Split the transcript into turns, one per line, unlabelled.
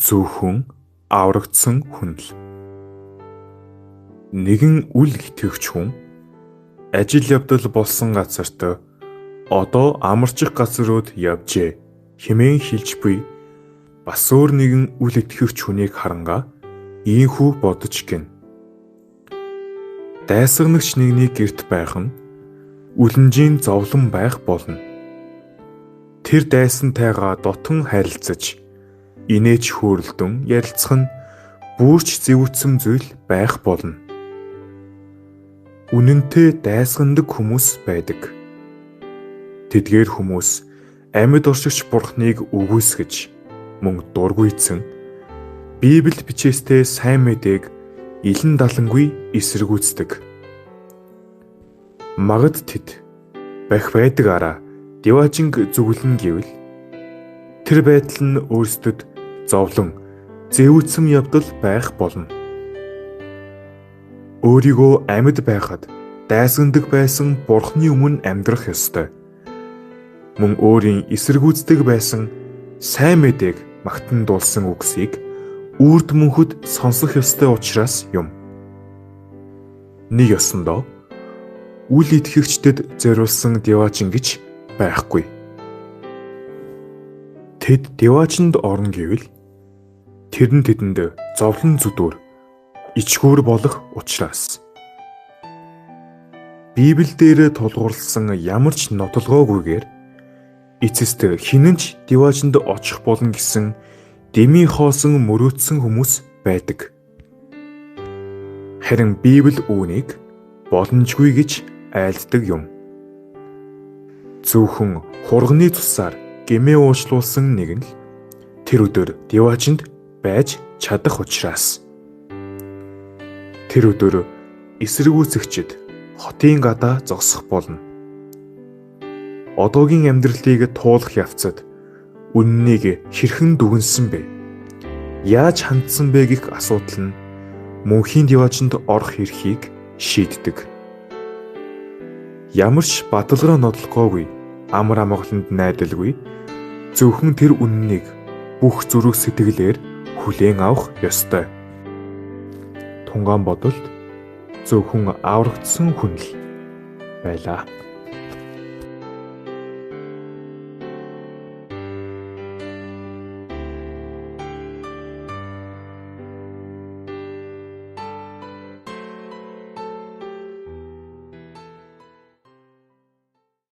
Зөвхөн аврагдсан хүн л. Нэгэн үл итгэгч хүн ажил явдал болсон газарт одоо амарчих газрууд явжээ хэмээн хэлж буй бас өөр нэгэн үл итгэгч хүнийг харангаа ийхүү бодож гин. Дайсагнагч нэгний гэрт байх нь үлэнжийн зовлон байх болно. Тэр дайсантайгаа дотн харилцаж инээж хөөрөлдөн ярилцах нь бүрч зэвүүцэн зүйл байх болно. Үнэнтэй дайсагнадаг хүмүүс байдаг. Тэдгээр хүмүүс амьд оршигч Бурхныг үгүйсгэж мөн дургүйцэн Библиэд бичээстэй сайн мэдээг илэн далангүй эсэргүүцдэг. Магад тэд бах байдаг араа диваажинг зүглэн гэвэл тэр байдал нь өөрсдөд зовлон зэвүүцэн явдал байх болно. Өөрийгөө амьд байхад дайсагнадаг байсан Бурхны өмнө амьдрах ёстой. Мөн өөрийн эсэргүүцдэг байсан сайн мэдээг магтан дуулсан үгсийг үрд мөнхөд сонсох ёстой учраас юм. Нэг ёсондоо үл итгэгчдэд зориулсан диваажин гэж байхгүй. Тэд диваажинд орно гэвэл тэр нь тэдэнд зовлон зүдүүр ичгүүр болох учраас. Библиэлд тулгуурласан ямар ч нотолгоогүйгээр эцэст хинэн ч диваажинд очих болно гэсэн дэмий хоосон мөрөөдсөн хүмүүс байдаг. Харин Библи үүнийг боломжгүй гэж айлддаг юм. Зөвхөн хурганы цусаар гэмээ уучлуулсан нэг нь л тэр өдөр диваажинд байж чадах учраас. Тэр өдөр эсэргүүцэгчид хотын гадаа зогсох болно. Одоогийн амьдралыг туулах явцад үннийг хэрхэн дүгнсэн бэ? Яаж хандсан бэ гэх асуудал нь мөнхийн диваажинд орох эрхийг шийддэг. Ямар ч баталгаа нодлогоогүй, амар амгаланд найдалгүй зөвхөн тэр үннийг бүх зүрх сэтгэлээр хүлээн авах ёстой. Тунгаан бодолд зөвхөн аврагдсан хүн л байлаа.